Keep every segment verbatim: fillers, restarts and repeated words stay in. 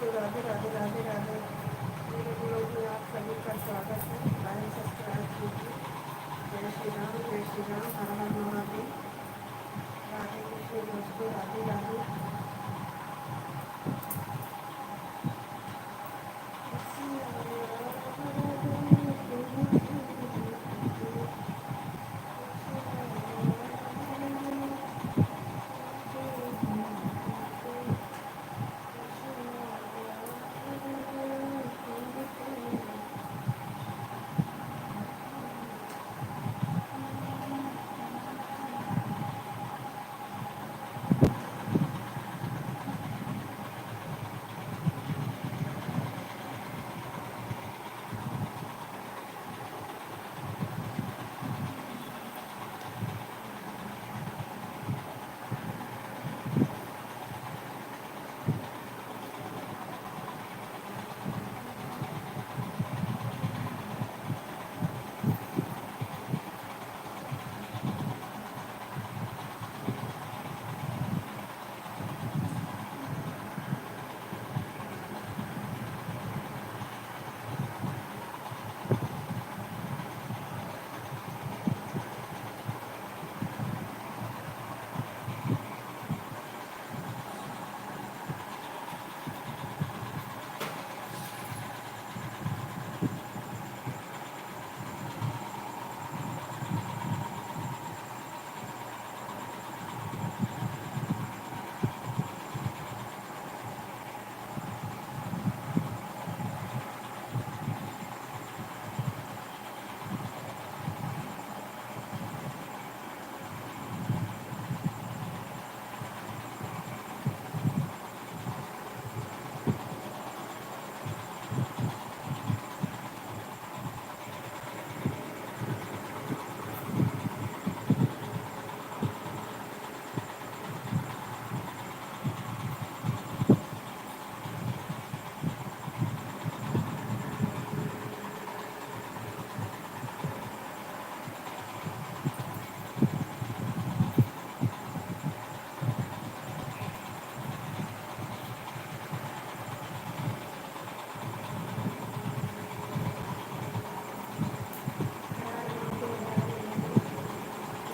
राधे, राधे, राधे, राधे। मेरे vlog में आप सभी का स्वागत है। Like, subscribe कीजिए। जय श्री राम, जय श्री राम, हर हर महादेव। राधे कृष्ण दोस्तों, राधे, राधे।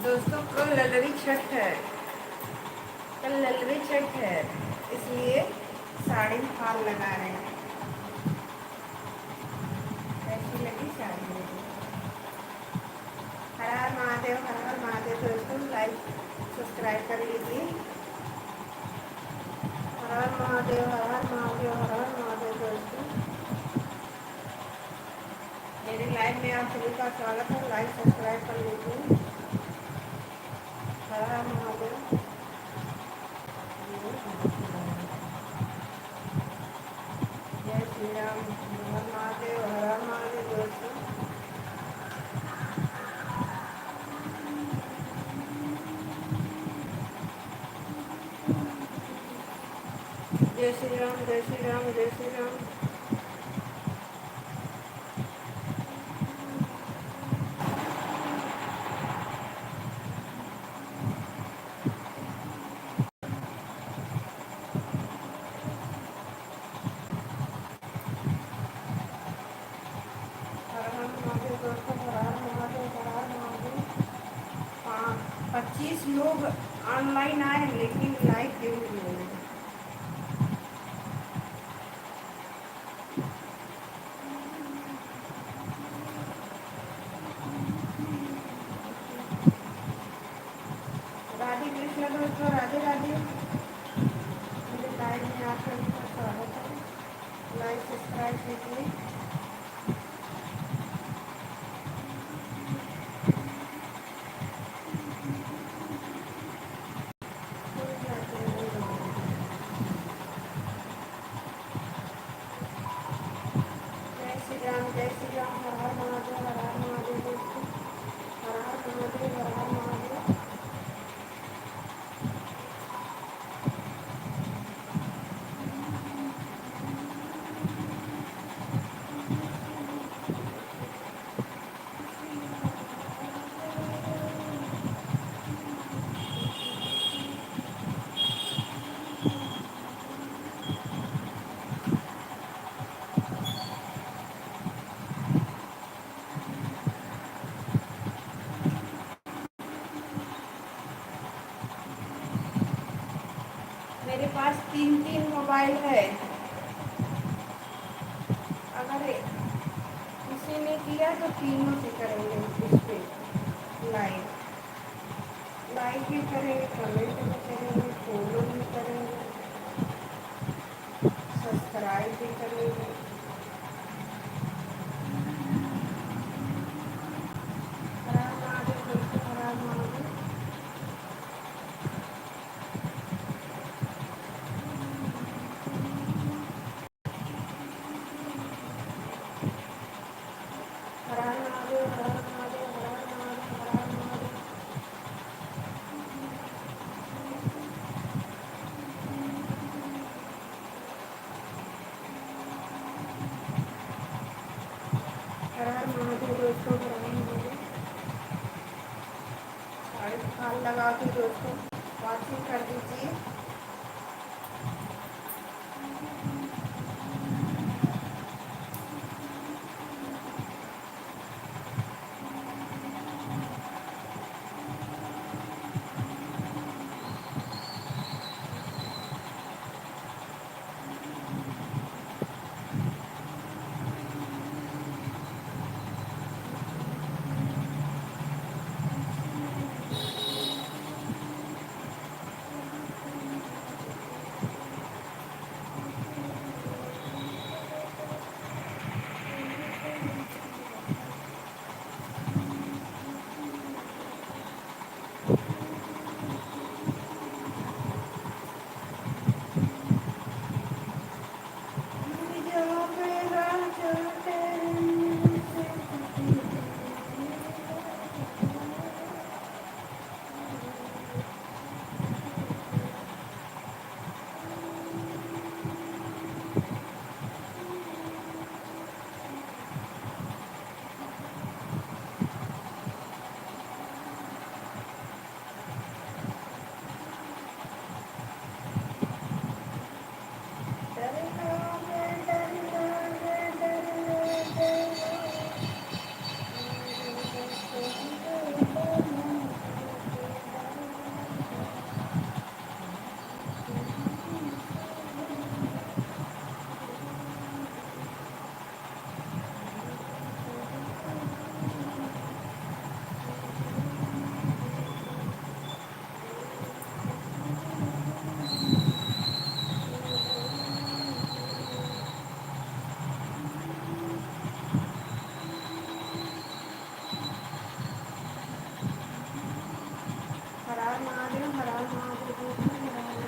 दोस्तों, कल ललरी छठ है, कल ललरी छठ है, इसलिए साड़ी में हार लगा रहे हैं। कैसी लगी साड़ी? हर हर महादेव, हर हर महादेव दोस्तों, like subscribe कर लीजिए। हर हर महादेव, हर हर महादेव, हर हर महादेव दोस्तों। मेरे live में आप सभी का स्वागत है, like subscribe कर लीजिए। हर हर महादेव। जय श्री राम, हर हर महादेव, हर हर महादेव दोस्तों। जय श्री राम, जय श्री राम, जय श्री राम। हर हर महादेव दोस्तों, हर हर महादेव, हर हर महादेव। हाँ, पच्चीस लोग online आए हैं, लेकिन like क्यों नहीं हो रहे? राधे कृष्ण दोस्तों, राधे राधे। मेरे live में आप सभी का स्वागत है। Like subscribe कीजिए। जय श्री राम, जय श्री राम, हर हर महादेव, हर हर महादेव दोस्तों, हर हर महादेव, हर हर महादेव। मेरे पास तीन, तीन मोबाइल है। अगर किसी ने किया तो तीनों से करेंगे इस पे लाइव। लाइक भी करेंगे, कमेंट भी करेंगे, फॉलो भी करेंगे, सब्सक्राइब भी करेंगे। हर हर महादेव दोस्तों, हर हर महादेव। हर हर महादेव, हर हर महादेव, हर हर महादेव, हर हर महादेव। हर हर महादेव दोस्तों, हर हर महादेव। साढ़े चार लगा के दोस्तों, वॉचिंग कर दीजिए। हर हर महादेव, हर हर महादेव, हर हर महादेव।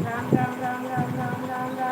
राम, राम, राम, राम, राम, राम, राम।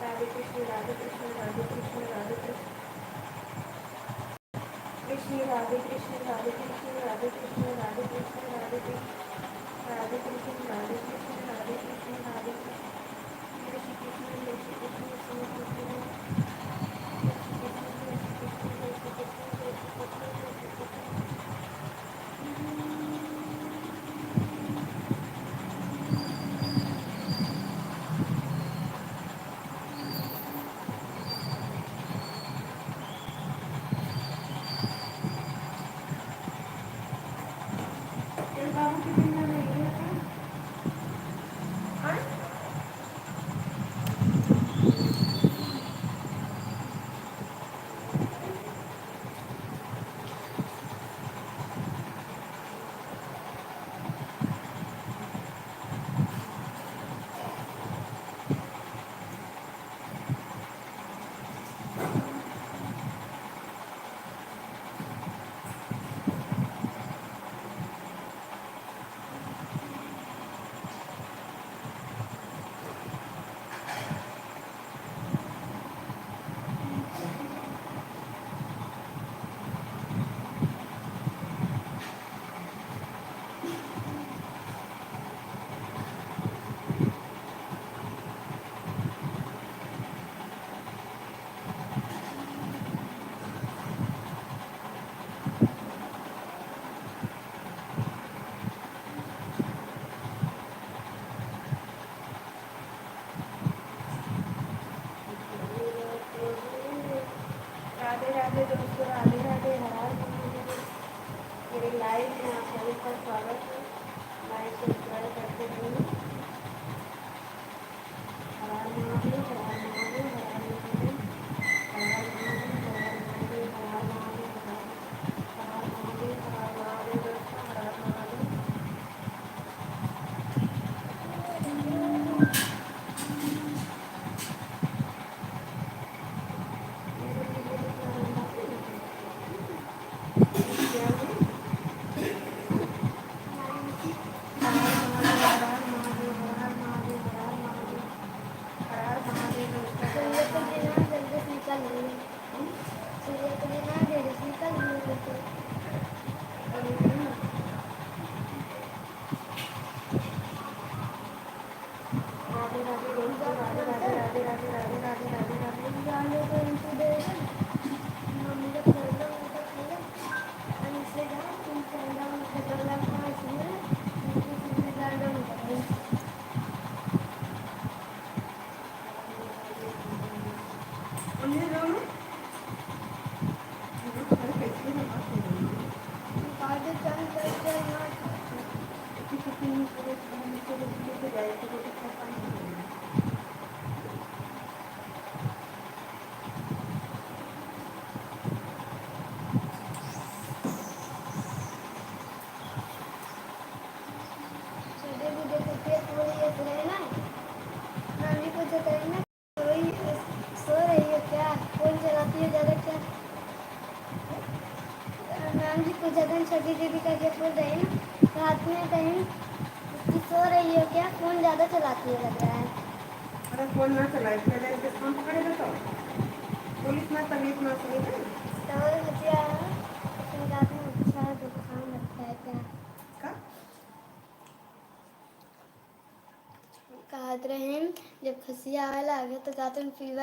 राधे कृष्ण, राधे कृष्ण, राधे कृष्ण, राधे कृष्ण। कृष्ण, राधे कृष्ण, राधे कृष्ण, राधे कृष्ण, राधे कृष्ण, राधे कृष्ण, राधे कृष्ण, राधे कृष्ण, राधे कृष्ण, राधे कृष्ण। जय श्री कृष्ण, जय श्री कृष्ण, जय श्री कृष्ण, जय श्री कृष्ण, जय श्री कृष्ण, जय श्री कृष्ण, जय श्री कृष्ण। तेरे बाबू के दिन में नहीं है क्या? हाँ? राधे राधे दोस्तों, राधे राधे, हर हर महादेव। मेरे live में आप सभी का स्वागत है। Like subscribe करते रहिए। हर हर महादेव, हर हर महादेव, हर हर महादेव, हर हर महादेव, हर हर महादेव, हर हर महादेव, हर हर महादेव, हर हर महादेव दोस्तों, हर हर महादेव। छोटे भी देखो, पेट पूरी ये तो रहे ना, नानी को जताई ना। कोई सो रही हो क्या? फोन चलाती हो ज़्यादा क्या? मैम जी पूछा था, छोटी दीदी का क्या बोल रही ना, रात में कहीं कि सो रही हो क्या? फोन ज़्यादा चलाती हो लग रहा है। अरे फोन ना चलाए, पहले इनके फोन पकड़े तो। पुलिस ना तबीयत ना सही ना। तो भैया, तुम रात में अच्छा दुकान रखता है क्या? का? कहत रहे, जब खसिया आवे लागे तो कहत रहे, पीवा।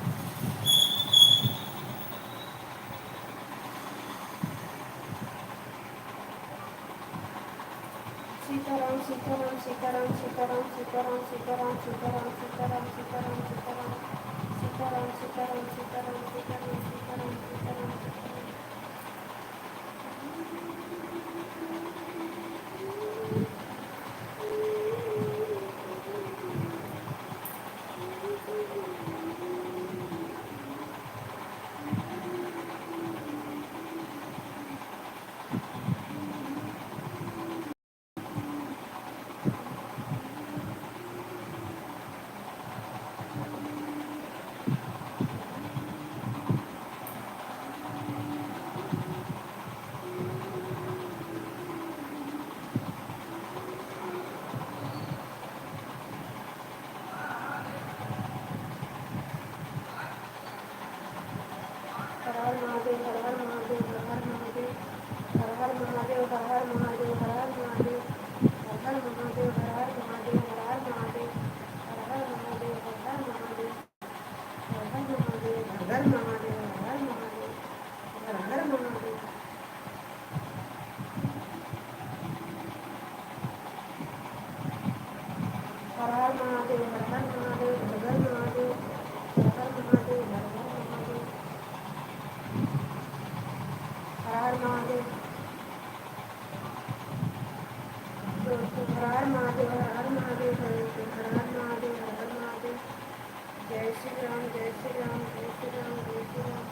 सीताराम, सीताराम, सीताराम। हर हर महादेव, हर हर महादेव, हर हर महादेव। हर हर महादेव, हर हर महादेव, हर हर महादेव। हर हर महादेव, हर हर महादेव, हर हर महादेव। हर हर महादेव, हर हर महादेव, हर हर महादेव। हर हर महादेव, हर हर महादेव, हर हर महादेव। हर हर महादेव। हर हर महादेव, हर हर महादेव, हर हर महादेव, हर हर महादेव, हर हर महादेव। हर हर महादेव। हर हर महादेव, हर हर महादेव, हर हर महादेव, हर हर महादेव। जय श्री राम, जय श्री राम, जय श्री राम, जय श्री राम।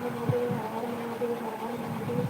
महादेव, हर हर महादेव, हर हर महादेव।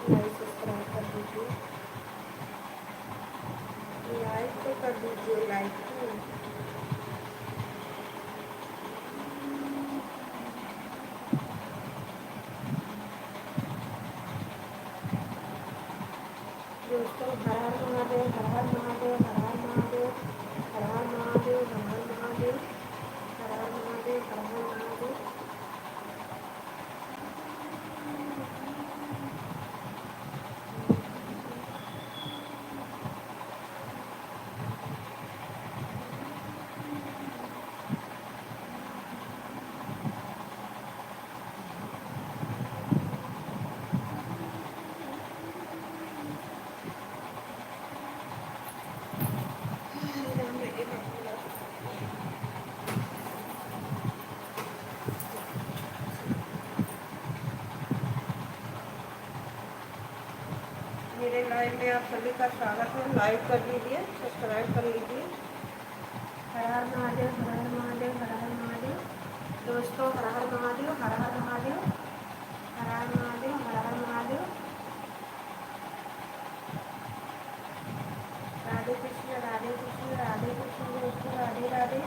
Like subscribe कर दीजिए, like तो कर दीजिए, like तो। दोस्तों, हर हर महादेव, हर हर महादेव, हर हर महादेव, हर हर महादेव, हर हर महादेव, हर हर महादेव, हर हर महादेव। मेरे live में आप सभी का स्वागत है। Like कर लीजिए, subscribe कर लीजिए। हर हर महादेव, हर हर महादेव, हर हर महादेव। दोस्तों, हर हर महादेव, हर हर महादेव, हर हर महादेव, हर हर महादेव। राधे कृष्ण, राधे कृष्ण, राधे कृष्ण दोस्तों, राधे राधे,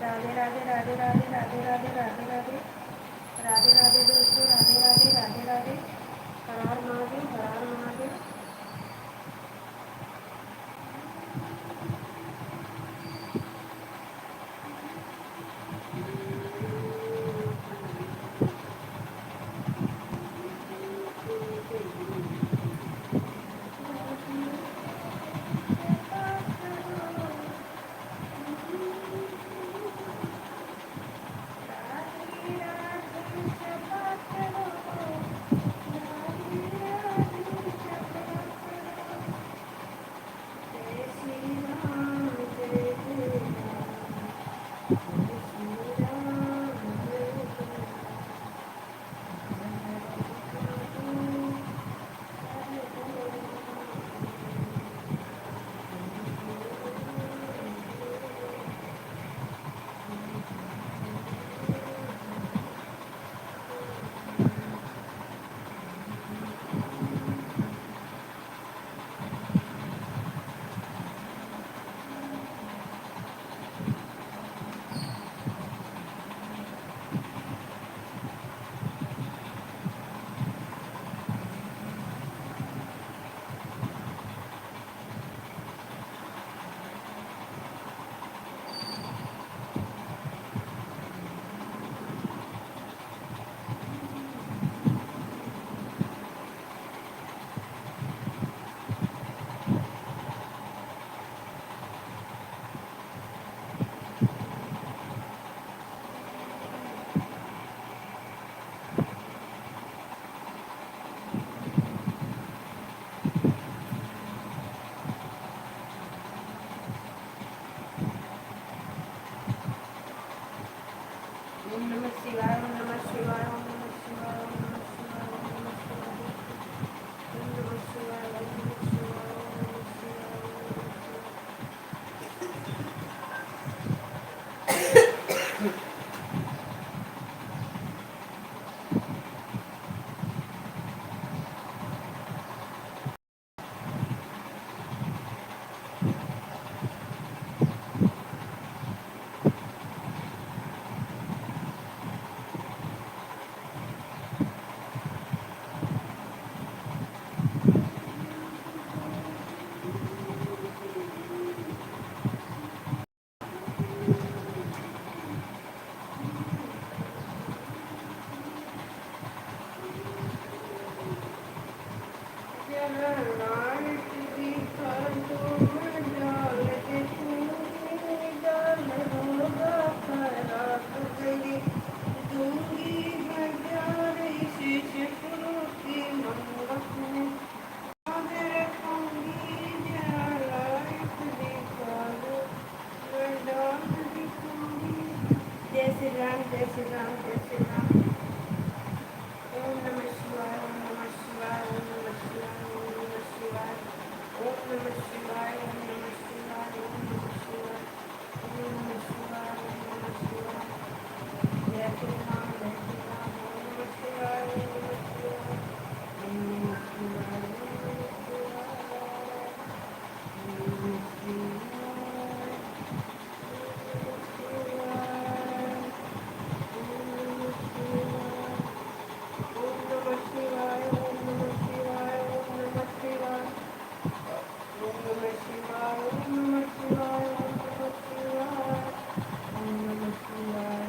राधे राधे, राधे राधे, राधे राधे, राधे राधे, राधे राधे दोस्तों, राधे राधे, राधे राधे। हर हर महादेव, हर हर महादेव। ओम नमः शिवाय, ओम नमः शिवाय, ओम नमः शिवाय, ओम नमः शिवाय, ओम नमः शिवाय। जय श्री राम, जय श्री राम, जय श्री राम। ओम नमः शिवाय, ओम नमः शिवाय, ओम नमः शिवाय, ओम नमः शिवाय। जय श्री राम, जय श्री राम। ओम नमः शिवाय, ओम नमः शिवाय, ओम नमः शिवाय, ओम नमः शिवाय।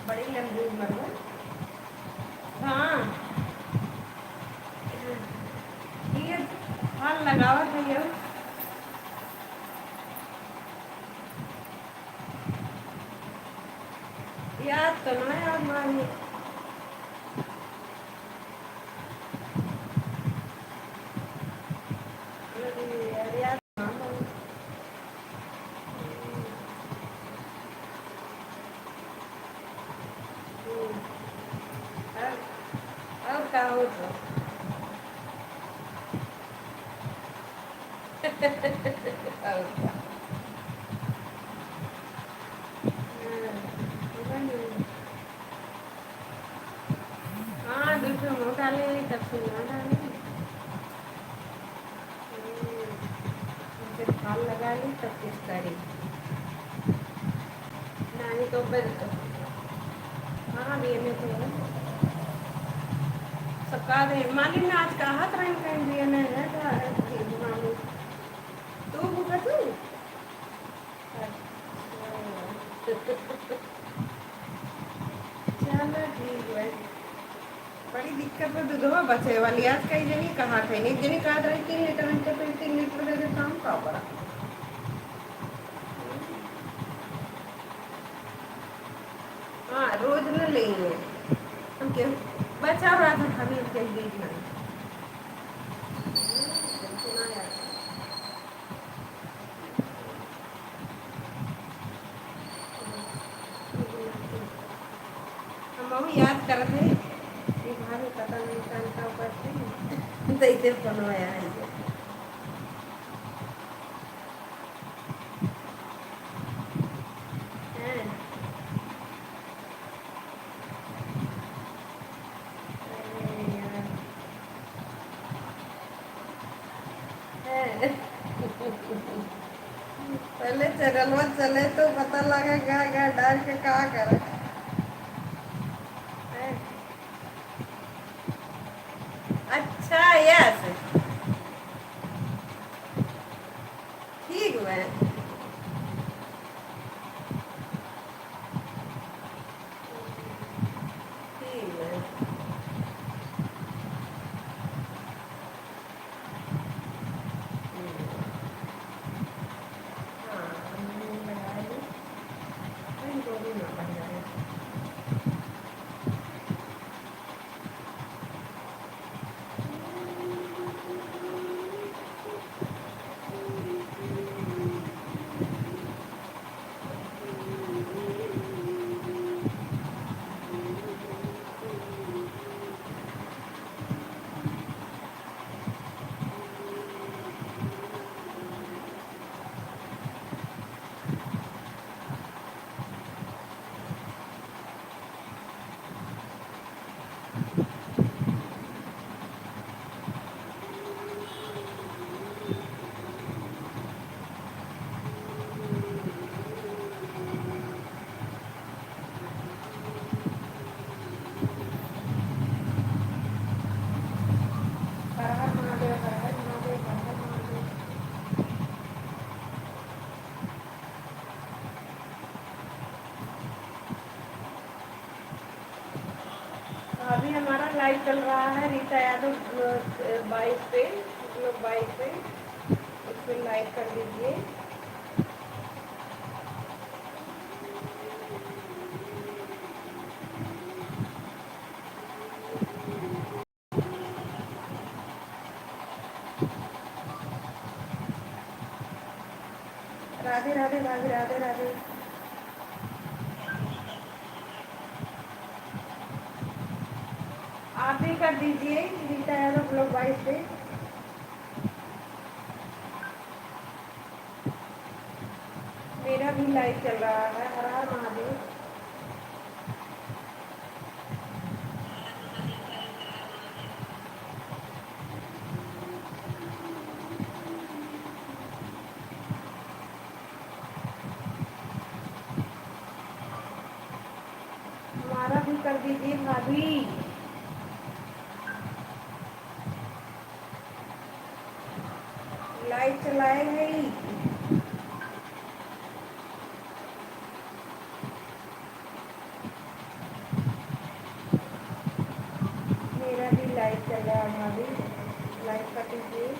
बड़ी लंबी उम्र हो। हाँ, ये हाल लगावत है ये। याद तो ना याद मानी। अरे यार, याद ना मानी। हम्म। अब, अब का हो तो? अब का? हाँ, वही। हाँ, दूसरे मुँह डाले, तब से ना डाले। हम्म, जब काल लगा ली, तब कुछ करी। नानी तो बद-, हाँ, बी एन ए तो है। सबका दे, मालिक ने आज कहत रहे कहीं बी एन ए है, का है, मामी? तू भूखा तू? अच्छा। चलो ठीक है। बड़ी दिक्कत बा दूधवा बचे वाली। आज कई जनी कहत है, एक जनी कहत रही तीन लीटर, हम तो फिर तीन लीटर दे देता हूँ, का बड़ा। हाँ, रोज न लेंगे। हम के बचा रहा था, भाभी, हम कहीं देख नहीं। हमहू याद करत है कि भाभी पता नहीं कौन का ऊपर से दैते फोन आया है। हैं? अरे यार। हैं? पहले चैनलवा चले तो पता लगे गा गा डाल के का करे। हैं? अच्छा, यस। ठीक बा। ठीक बा। हाँ, हम लगा ली। नहीं, गोभी ना बन जाए। हर हर महादेव, हर हर महादेव, हर हर महादेव। तो अभी हमारा लाइव चल रहा है रीता यादव, अ, बाईस पे, मतलब बाईस पे, इस पे लाइक कर लीजिए। राधे राधे भाभी, राधे राधे। आप भी कर दीजिए रीता यादव vlog बाईस पे। मेरा भी लाइव चल रहा है। हर हर महादेव। हमारा भी कर दीजिए भाभी। लाइव चलाए है। मेरा भी लाइव चल रहा है भाभी, लाइव कर दीजिए।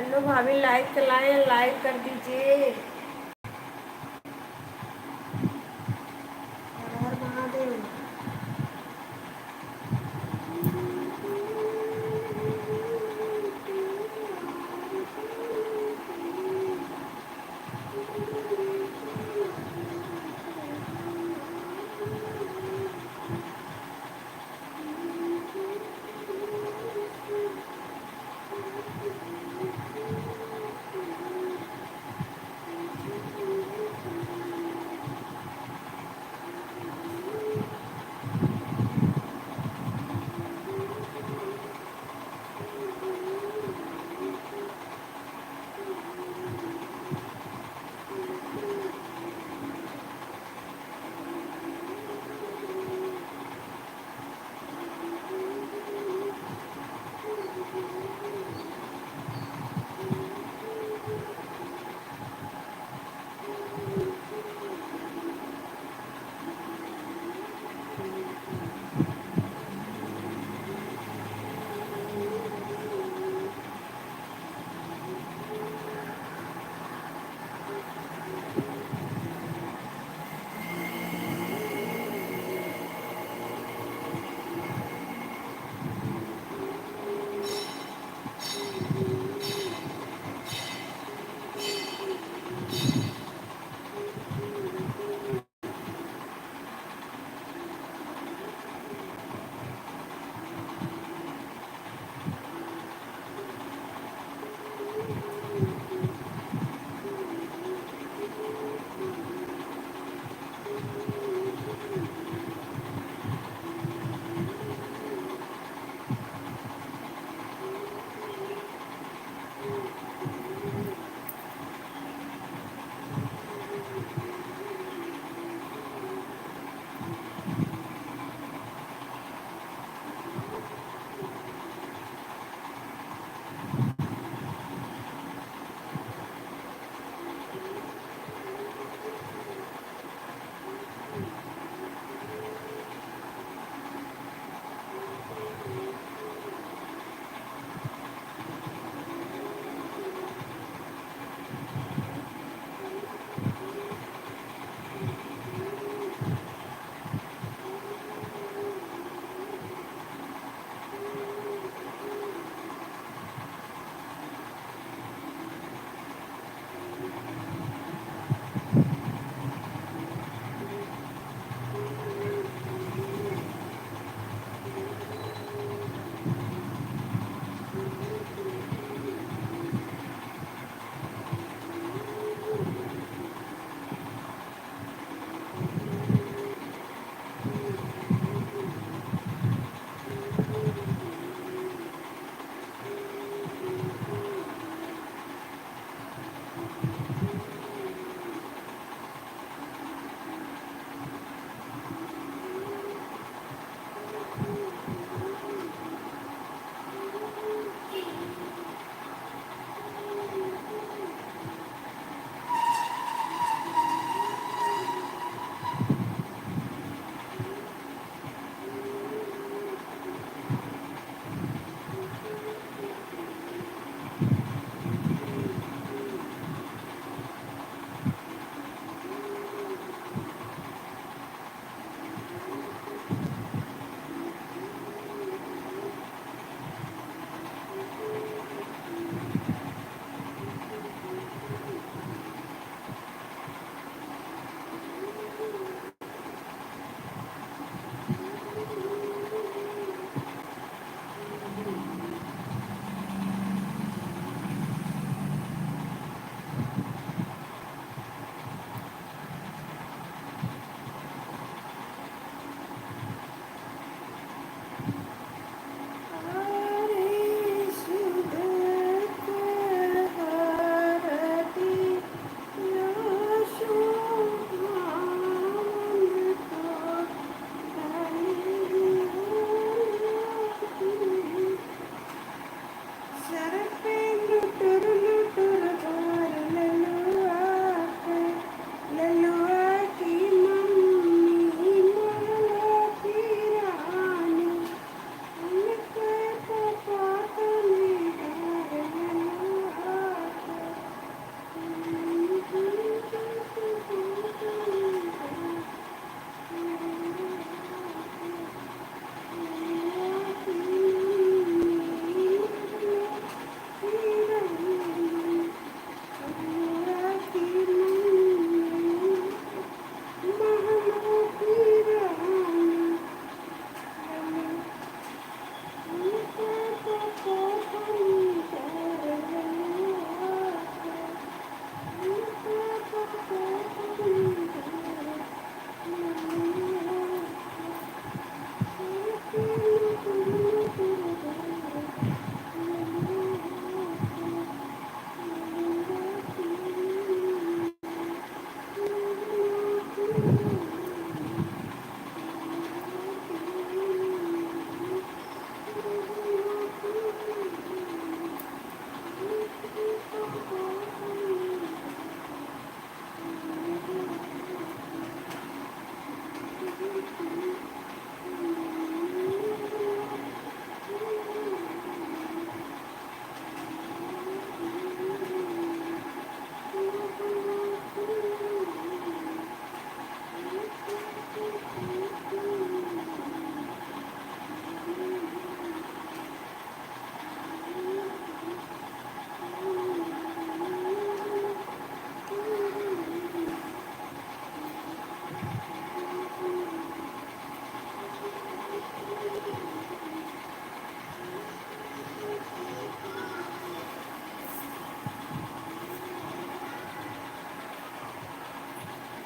हेलो भाभी, लाइव चलाएं, लाइव कर दीजिए। हर हर महादेव।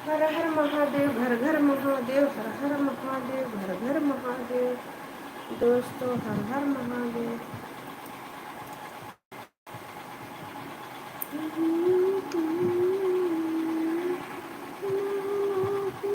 हर हर महादेव, घर घर महादेव, हर हर महादेव, घर घर महादेव। दोस्तों, हर हर महादेव।